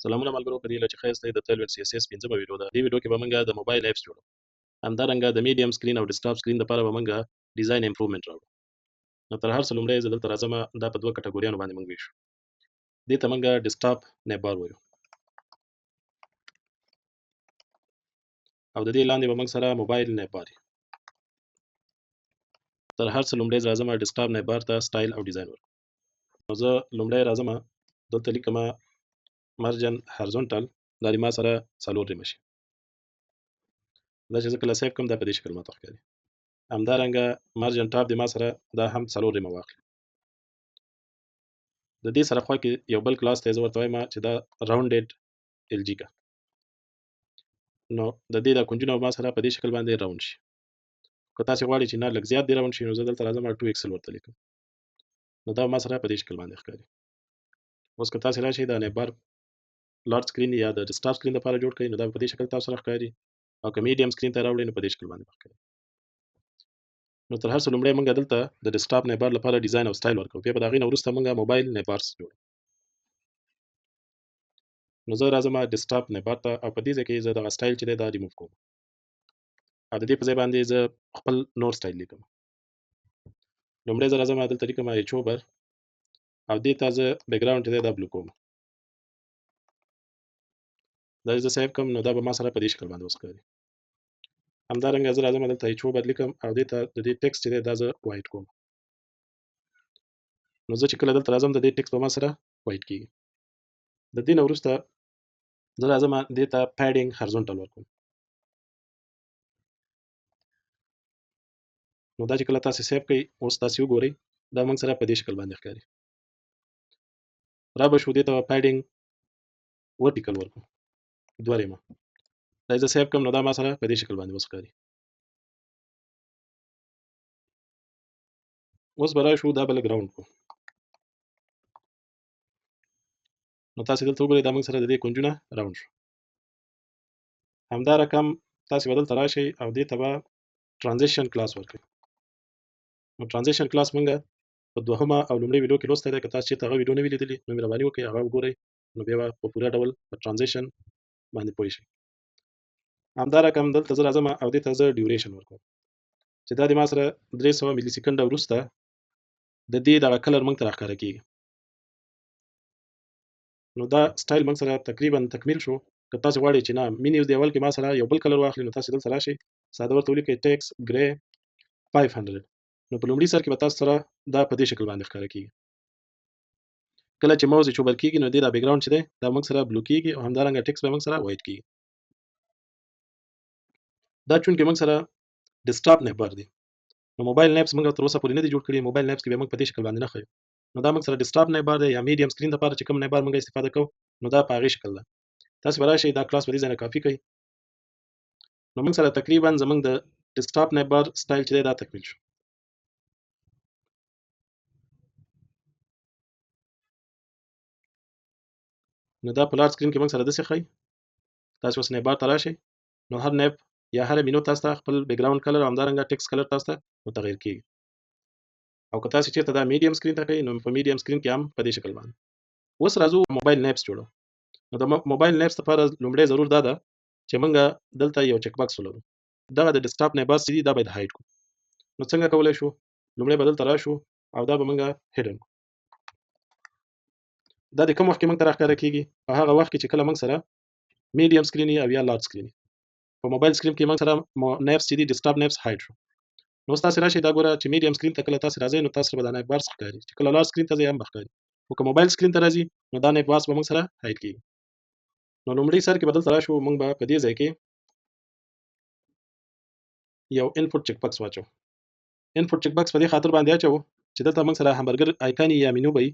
سلامونه ملګرو، په دې هیله چې ښه یاستئ. د Tailwind CSS پنځمه ویډیو ده. دې ویډیو کې به موږ د موبایل اپس جوړو، همدارنګه د میډیم سکرین او ډیسکټاپ سکرین لپاره به موږ ډیزاین امپروومنټ راوړو. نو تر هر څه لومړی زه دلته راځم، دا په دوه کټګوریانو باندې موږ ویشو. دې ته موږ ډیسکټاپ نپ بار وایو او د دې لاندې به موږ سره موبایل نپ بار. تر هر څه لومړی زه راځم ډیسکټاپ نپ بار ته سټایل او ډیزاین ورکړم. نو زه لومړی راځم دلته لیکم margin horizontal، دا د ما سره 4 ریمه شي. دا چې زه کله save کړم دا په دې شکل ماته ښکاري. همدارنګه margin top د ما سره دا هم 4 ریمه واخلي. د دې سره خوا کې یو بل کلاس دی، زه ورته وایم چې دا rounded LG کا. نو د دې دا کنجونه ما سره په دې شکل باندې round شي. که تاسې غواړئ چې نه لږ زیات دی round شي، نو زه دلته راځم 2 XL ورته لیکم، نو دا ما سره په دې شکل باندې ښکاري. اوس که تاسې راشئ دا navbar large screen یا د ډیسکټاپ سکرین لپاره جوړ کړئ، نو دا په دې شکل تاسو سره ښکاري، او که میډیم سکرین ته راوړئ نو په دې شکل باندې ښکاري. نو تر هر څه لومړی موږ دلته د ډیسکټاپ navbar لپاره ډیزاین او سټایل ورکوو، بیا به د هغې نه وروسته موږ موبایل navbars جوړو. نو زه راځم ډیسکټاپ navbar ته او په دې ځای کې زه دغه سټایل چې دی دا ریموو کوم او د دې په ځای باندې زه خپل نور سټایل لیکم. لومړی زه راځم دلته لیکم hover او دې ته زه background چې دی دا blue کوم. دا زه save کوم نو دا به ما سره په دې شکل باندې اوس ښکاري. همدارنګه زه راځم دلته hover لیکم او دې ته د دې ټیکسټ چې دی دا زه white کوم. نو زه چې کله دلته راځم د دې ټیکسټ به ما سره white کېږي. د دې نه وروسته زه راځم دې ته padding horizontal ورکوم. نو دا چې کله تاسې save کړئ اوس تاسې وګورئ دا موږ سره په دې شکل باندې ښکاري. را به شو دې ته padding vertical ورکوم 2 ریمه. دا زه save کړم نو دا ما سره په دې شکل باندې اوس ښکاري. اوس به راشو دا به لږ round کړو. نو تاسې دلته وګورئ دا موږ سره د دې کنجونه round شو. همدا رقم تاسې به دلته راشئ او دې ته به transition class ورکړئ. نو transition class موږ په دوهمه او لومړۍ ویډیو کې لوستی دی. که تاسو چېرته هغه ویډیو نه وي لیدلې نو مهرباني وکړئ هغه وګورئ، نو بیا به په پوره ډول په transition باندې پوه شئ. همدا رقم دلته زه راځم او دې ته زه duration ورکوم چې دا د ما سره 300 ملي سیکنډه وروسته د دې دغه color موږ ته راښکاره کېږي. نو دا سټایل موږ سره تقریبا تکمیل شو. که تاسو غواړئ چې نه menus دی اول کې ما سره یو بل color واخلي، نو تاسو دلته راشئ ساده ورته ولیکئ text gray 500. نو په لومړي سر کې به تاسو سره دا په دې شکل باندې ښکاره کېږي. کله چې mouse یې hover کېږي نو دې دا background چې دی دا موږ سره blue کېږي او همدارنګه ټیکس به موږ سره white کېږي. دا چونکې موږ سره ډیسکټاپ navbar دی، نو موبایل navs موږ تر اوسه پورې نه دي جوړ کړي. موبایل navs کې بیا موږ په دې شکل باندې نه ښیو. نو دا موږ سره ډیسکټاپ navbar دی یا میډیم سکرین لپاره چې کوم navbar موږ استفاده کوو نو دا په هغې شکل ده. تاسو به راشئ دا کلاس به دې ځای نه کاپي کړئ. نو موږ سره تقریبا زموږ د ډیسکټاپ navbar سټایل چې دی دا تکمیل شو. نو دا په large screen کې موږ سره داسې ښایي. تاسو اوس navbar ته راشئ نو هر nav یا هر مینو تاسو ته خپل background color او همدارنګه text color تاسو ته متغیر کېږي. او که تاسو چېرته دا میډیم سکرین ته کوئ نو په میډیم سکرین کې هم په دې شکل باندې. اوس راځو موبایل navs جوړو. نو د موبایل navs لپاره لومړی ضرور دا ده چې موږ دلته یو check box ولرو. دغه د ډیسکټاپ navbars چې دي دا باید hide کړو. نو څنګه کولی شو؟ لومړی به دلته راشو او دا به موږ hidden کړو. دا د کوم وخت کې موږ ته راښکاره کېږي؟ په هغه وخت کې چې کله موږ سره میډیم سکرین او یا large screen. په موبایل سکرین کې موږ سره navs چې دي ډیسکټاپ navs hide شو. نو اوس تاسې راشئ دا ګوره چې میډیم سکرین ته کله تاسې راځئ نو تاسو به دا navbars ښکاري، چې کله large screen ته ځئ هم به ښکاري، خو که موبایل سکرین ته راځي نو دا navbars به موږ سره hide کېږي. نو لومړي سر کې به دلته راشو، موږ به په دې ځای کې یو input check box واچو. input check box په دې خاطر باندې اچوو چې دلته موږ سره همبرګر icon یا مینو به وي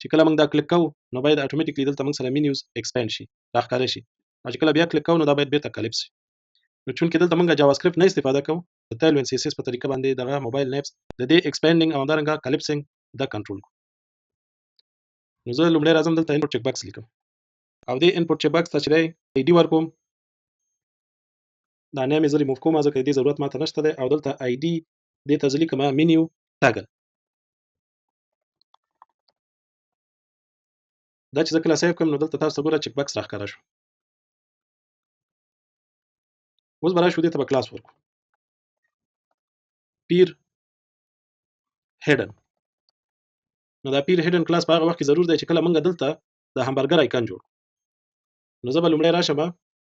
چې کله موږ دا کلیک کوو نو باید automatically دلته موږ سره menus expand شي، راښکاره شي، او چې کله بیا کلیک کوو نو دا باید بیرته collapse شي. نو چونکې دلته موږ JavaScript نه استفاده کوو، د Tailwind CSS په طریقه باندې دغه موبایل navs د دې expanding او همدارنګه collapsing دا کنټرول کړو. نو زه لومړی راځم دلته input check box لیکم او دې input check box ته چې دی ID ورکوم، دا نیم یې زه ریموو کوم ځکه د دې ضرورت ماته نشته دی، او دلته ID دې ته زه لیکم menu toggle. دا چې زه کله save کړم نو دلته تاسو ته ګوره check box راښکاره شو. اوس به راشو دې ته به کلاس ورکړو پیر hidden. نو دا پیر hidden کلاس په هغه وخت کې ضرور دی چې کله موږ دلته د همبرګر icon جوړ کړو. نو زه به لومړی راشم،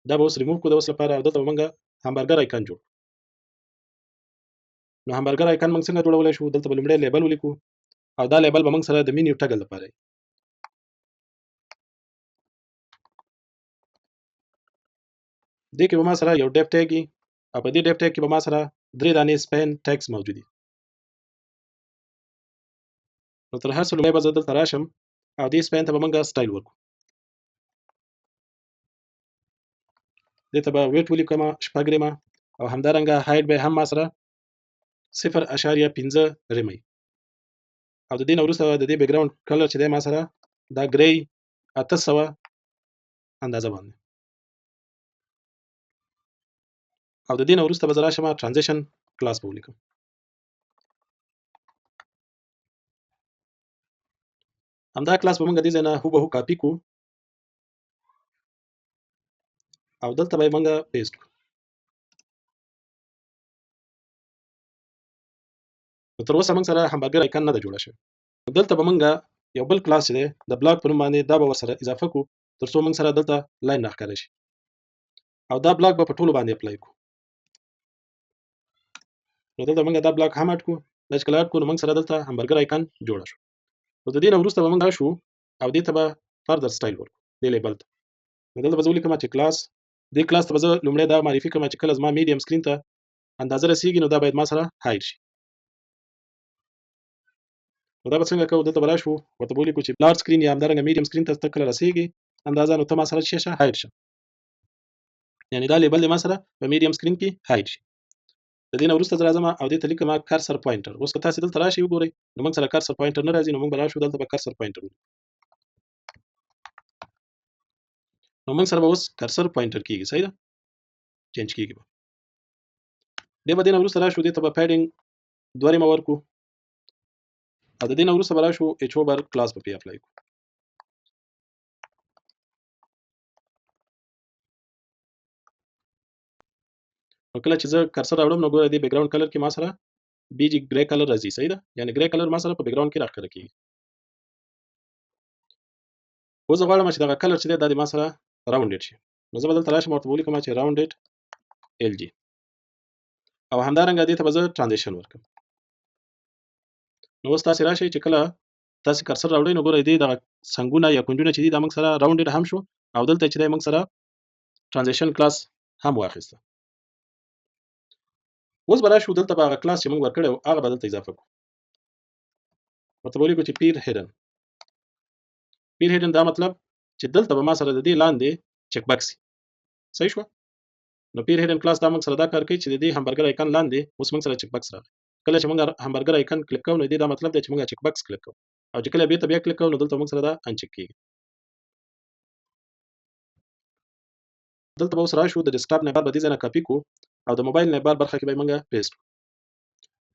دا به اوس ریموو کړو د اوس لپاره، او دلته به موږ همبرګر icon جوړ کړو. نو همبرګر icon موږ څنګه جوړولی شو؟ دلته به لومړی label ولیکو او دا label به موږ سره د menu toggle لپاره وي. دې کې به ما سره یو div tag وي او په دې div tag کې به ما سره درې دانې span tags موجود دي. نو تر هر څه لومړی به زه دلته راشم او دې span ته به موږ سټایل ورکړو. دې ته به width ولیکم 6 rem او همدارنګه height به هم ما سره 0.5 rem وي. او د دې نه وروسته د دې background color چې دی ما سره دا gray 800 اندازه باندې. او د دې نه وروسته به زه راشم transition class به ولیکم. همدا کلاس به موږ دې ځای نه هوبهو کاپي کړو او دلته به یې موږ paste کړو. نو تر اوسه موږ سره همبرګر icon نه ده جوړه شوې. دلته به موږ یو بل کلاس چې دی د block په نوم باندې دا به ورسره اضافه کړو تر څو موږ سره دلته line راښکاره شي، او دا block به په ټولو باندې apply کړو. نو دلته موږ دا block هم add کړو. دا چې کله add کړو نو موږ سره دلته همبرګر icon جوړه شو. نو د دې نه وروسته به موږ راشو او دې ته به further style ورکړو دې label ته. نو دلته به زه ولیکم چې کلاس، دې کلاس ته به زه لومړی دا معرفي کړم چې کله زما medium screen ته اندازه رسیږي نو دا باید ما سره hide شي. نو دا به څنګه کوو؟ دلته به راشو ورته به ولیکو چې large screen یا همدارنګه medium screen ته کله رسیږي اندازه نو ته ما سره څه شه hide شه، یعنې دا label دې ما سره په medium screen کې hide شي. د دې نه وروسته زه راځم او دې ته لیکم cursor pointer. اوس که تاسې دلته راشئ وګورئ نو موږ سره cursor pointer نه راځي، نو موږ به راشو دلته به cursor pointer ولیکو. نو موږ سره به اوس cursor pointer کیږي، صحیح ده، change کیږي به. بیا به دې نه وروسته راشو دې ته به padding 2 rem ورکړو او د دې نه وروسته به راشو hover class به پرې apply کړو. نو کله چې زه cursor راوړم نو ګوره دې background color کې ما سره bg gray color راځي، صحیح ده، یعنې gray color ما سره په background کې راښکاره کیږي. اوس زه غواړم چې دغه color چې دی دا دې ما سره rounded شي. نو زه به دلته راشم ورته به ولیکم چې rounded LG او همدارنګه دې ته به زه transition ورکړم. نو اوس تاسې راشئ چې کله تاسې cursor راوړئ نو ګورئ دې دغه څنګونه یا کنجونه چې دي دا موږ سره rounded هم شو او دلته چې دی موږ سره transition class هم واخیسته. اوس به راشو دلته به هغه کلاس چې موږ ورکړی و هغه به دلته اضافه کړو. ورته به ولیکو چې پیر hidden. پیر hidden دا مطلب چې دلته به ما سره د دې لاندې check box وي، صحیح شوه. نو پیر hidden class دا موږ سره دا کار کوي چې د دې همبرګر icon لاندې اوس موږ سره check box راغی. کله چې موږ همبرګر icon click کوو نو دې دا مطلب دی چې موږ check box click کوو، او چې کله بیرته بیا کلیک کوو نو دلته موږ سره دا uncheck کیږي. دلته به اوس راشو د desktop navbar به دې ځای نه کاپي کړو او د mobile navbar برخه کې به یې موږ paste کړو.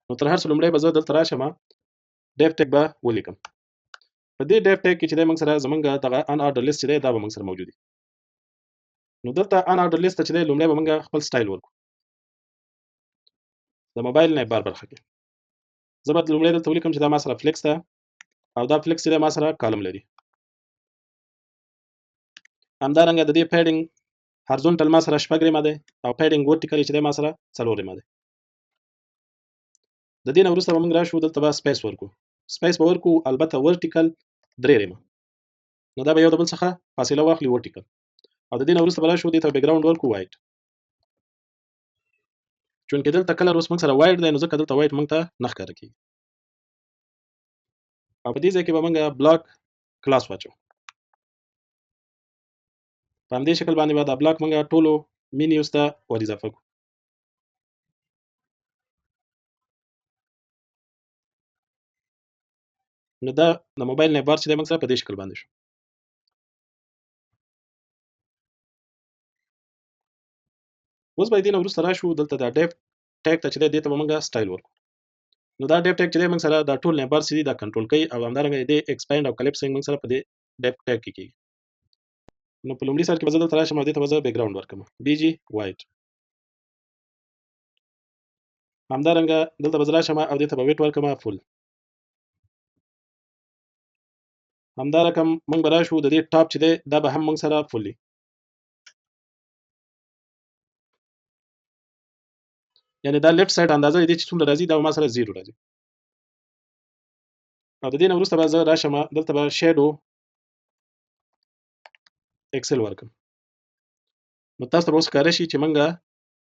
نو تر هر څه لومړی به زه دلته راشم div tag به ولیکم. په دې div tag کې چې دی موږ سره زموږ دغه unordered list چې دی دا به موږ سره موجود وي. نو دلته unordered list ته چې دی لومړی به موږ خپل سټایل ورکړو د mobile navbar برخه کې. زه به لومړی دلته ولیکم چې دا ما سره flex ده او دا flex چې دی ما سره column لري. همدارنګه د دې padding horizontal ما سره 6 rem دی او padding vertical چې دی ما سره 4 rem دی. د دې نه وروسته به موږ راشو دلته به space ورکړو. space به ورکړو البته vertical 3 rem، نو دا به یو د بل څخه فاصله واخلي vertical. او د دې نه وروسته به راشو دې ته background ورکړو white. چونکې دلته color اوس موږ سره white دی نو ځکه دلته white موږ ته نه ښکاره کېږي. او په دې ځای کې به موږ block class واچو. په همدې شکل باندې به دا block موږ ټولو menus ته ور اضافه کړو. نو دا د mobile navbar چې دی موږ سره په دې شکل باندې شو. اوس به دې نه وروسته راشو دلته دا div tag ته چې دی دې ته به موږ سټایل ورکړو. نو دا div tag چې دی موږ سره دا ټول navbar چې دي دا کنټرول کوي او همدارنګه دې expand او collapsing موږ سره په دې div tag کې کېږي. نو په لومړي سر کې به زه دلته راشم او دې ته به زه background ورکړم BG white. همدارنګه دلته به زه راشم او دې ته به width ورکړم full. همدا رقم موږ به راشو د دې top چې دی دا به هم موږ سره full وي. یعنې دا left side اندازه دې چې څومره راځي دا به ما سره zero راځي. او د دې نه وروسته به زه راشم دلته به shadow XL ورکړم. نو تاسو ته به اوس ښکاره شي چې موږ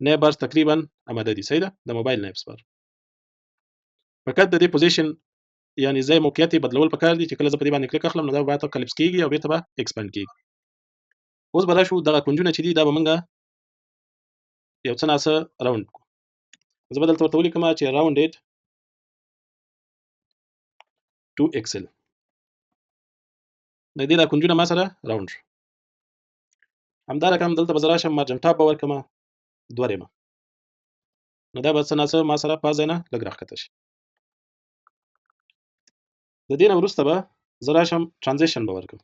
navbars تقریبا اماده دي، صحیح ده، د mobile navbar. فقط د دې position یعنی ځای موقعیت یې بدلول پکار دي چې کله زه په دې باندې کلیک اخلم نو دا به ماته collapse کېږي او بېرته به expand کېږي. اوس به راشو دغه کنجونه چې دي دا به موږ یو څه ناڅه round کړو. زه به دلته ورته ولیکم چې rounded 2 XL. د دې دا کنجونه ما سره round شو. همدا رقم دلته به زه راشم margin top به ورکړم 2 rem، نو دا به څه ناڅه ما سره پاس ځای نه لږ راښکته شي. د دې نه وروسته به زه راشم transition به ورکړم،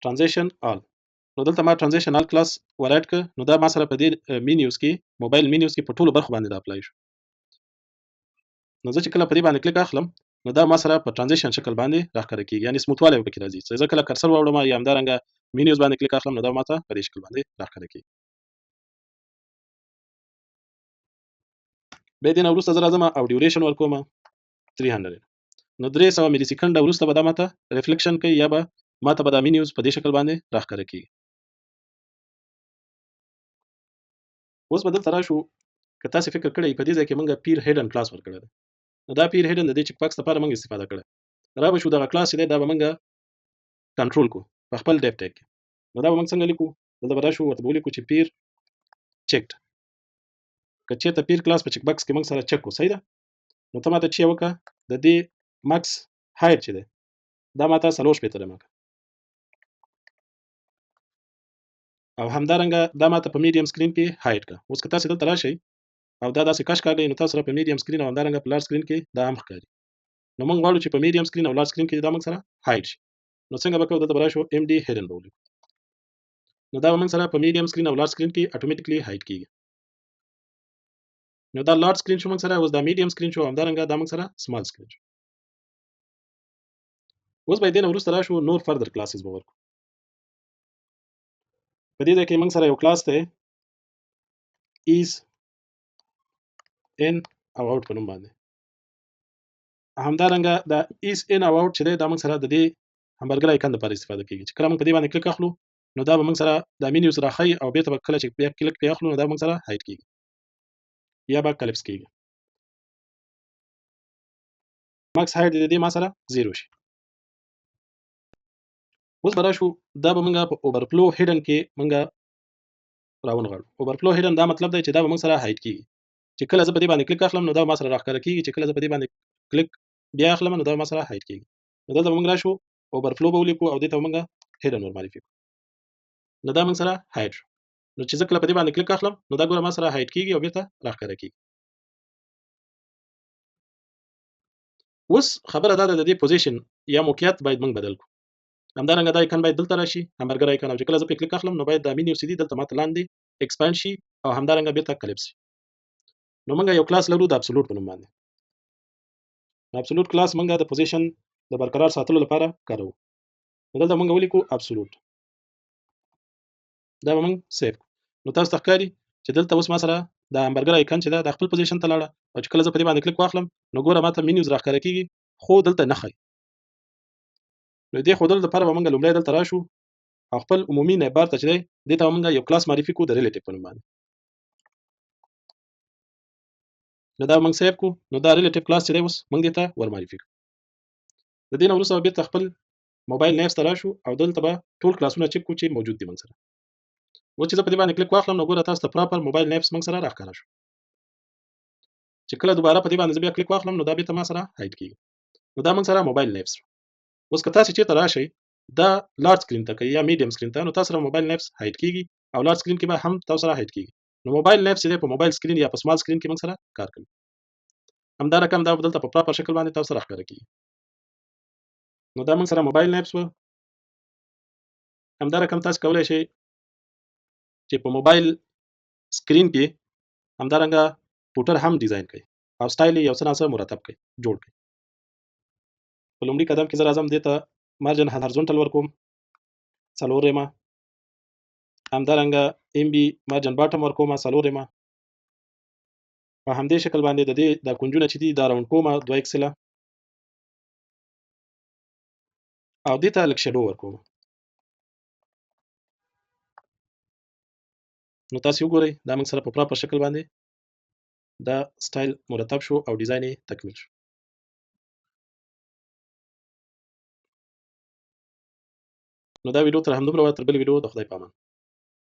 transition all. نو دلته ما transition all class ور add کړ، نو دا ما سره په دې menus کې، mobile menus کې په ټولو برخو باندې دا apply شو. نو زه چې کله په دې باندې کلیک اخلم نو دا ما سره په transition شکل باندې راښکاره کېږي، یعنې smooth والی به پکې راځي. چې زه کله cursor واوړم یا همدارنګه menus باندې کلیک اخلم نو دا ما ته په دې شکل باندې راښکاره کېږي. بیا دې نه وروسته زه راځم او duration ورکوم 300، نو 300 millisecond وروسته به دا ما ته reflection کوي یا به ما ته به دا menus په دې شکل باندې راښکاره کېږي. اوس به دلته راشو، که تاسې فکر کړئ په دې ځای کې موږ pair hidden class ورکړی دی، نو دا pair hidden د دې check box لپاره موږ استفاده کړې. را به شو دغه کلاس چې دی دا به موږ کنټرول کړو په خپل div tag کې. نو دا به موږ څنګه لیکو؟ دلته به راشو ورته به ولیکو چې pair checked. که چېرته pair class په check box کې موږ سره چک کړو، صحیح ده، نو ته ماته چې وکړه د دې max height چې دی دا ماته 4 rem کړه، او همدارنګه دا ماته په medium screen کې hide کړه. اوس که تاسې دلته راشئ او دا داسې کش کاږئ نو تاسو سره په medium screen او همدارنګه په large screen کې دا هم ښکاري. نو موږ غواړو چې په medium screen او large screen کې دا موږ سره hide شي. نو څنګه به کوو؟ دلته به راشو MD hidden به ولیکو، نو دا به موږ سره په medium screen او large screen کې automatically hide کېږي. نو دا large screen شو موږ سره، اوس دا medium screen شو، همدارنګه دا موږ سره small screen شو. اوس به دې نه وروسته راشو نور further classes به ورکړو. په دې ځای کې موږ سره یو کلاس دی ease in او out په نوم باندې. همدارنګه دا ease in او out چې دی دا موږ سره د دې همبرګر icon لپاره استفاده کېږي چې کله موږ په دې باندې کلیک اخلو نو دا به موږ سره دا menus راښیي او بېرته به کله چې بیا کلیک پرې اخلو نو دا به موږ سره hide کېږي یا به collapse کېږي. max height د دې ما سره zero شي. اوس به راشو دا به موږ په overflow hidden کې موږ راونغاړو. overflow hidden دا مطلب دی چې دا به موږ سره hide کېږي، چې کله زه په دې باندې کلیک اخلم نو دا ما سره راښکاره کېږي، چې کله زه په دې باندې کلیک بیا اخلم نو دا ما سره hide کېږي. نو دلته به موږ راشو overflow به ولیکو او دې ته به موږ hidden ور معرفي کړو، نو دا موږ سره hide شو. نو چې زه کله په دې باندې کلیک اخلم نو دا ګوره ما سره hide کېږي او بېرته راښکاره کېږي. اوس خبره دا ده د دې position یا موقعیت باید موږ بدل کړو. همدارنګه دا icon باید دلته راشي، همبرګر icon، او چې کله زه پرې کلیک اخلم نو باید دا menu سیدي دلته ماته لاندې expand شي او همدارنګه بېرته collapse شي. نو موږ یو کلاس لرو د absolute په نوم باندې. نو absolute class موږ د position د برقرار ساتلو لپاره کاروو. نو دلته موږ ولیکو absolute، دا به موږ save کړو. نو تاسو ته ښکاري چې دلته اوس ما سره د همبرګر icon چې ده دا خپل position ته لاړه، او چې کله زه په دې باندې کلیک واخلم نو ګوره ماته menus راښکاره کېږي خو دلته نه ښایي. نو دې ښودلو لپاره به موږ لومړی دلته راشو او خپل عمومي navbar ته چې دی دې ته به موږ یو کلاس معرفي کړو د relative په نوم باندې. نو دا به موږ save کړو. نو دا relative class چې دی اوس موږ دې ته ور معرفي کړو. د دې نه وروسته به بېرته خپل mobile navs ته راشو او دلته به ټول کلاسونه چک کړو چې موجود دي موږ سره. اوس چې زه په دې باندې کلیک واخلم نو ګوره تاسو ته proper mobile navs موږ سره راښکاره شو. چې کله دوباره په دې باندې زه بیا کلیک واخلم نو دا بېرته ما سره hide کېږي. نو دا موږ سره mobile navs شو. اوس که تاسې چېرته راشئ دا large screen ته یا medium screen ته، نو تاسو سره mobile navs hide کېږي او large screen کې به هم تاسو سره hide کېږي. نو mobile navs چې دی په mobile screen یا په small screen کې موږ سره کار کوي. همدا رقم دا دلته په proper شکل باندې تاسو سره ښکاره کېږي. نو دا موږ سره موبایل اپس و. همدا رقم تاسو کولای شئ چې په موبایل سکرین کې همدارنګه فوټر هم ډیزاین کړئ او سټایل یې یو څه ناڅه مرتب کړئ، جوړ کړئ. په لومړي قدم کې زه راځم دې ته مارجن هارزونټل ورکوم 4 ریمه، همدارنګه ایم بي مارجن باټم ورکوم 4 ریمه. په همدې شکل باندې د دې دا کنجونه چې دي دا راونډ کوم 2 اکسله او دې ته لږ شیډو ورکوم. نو تاسو وګورئ دا موږ سره په پراپر شکل باندې دا سټایل مرتب شو او ډیزاین یې تکمیل شو. نو دا ویډیو تر همدومره وه، تر بلې ویډیو د خدای په امان.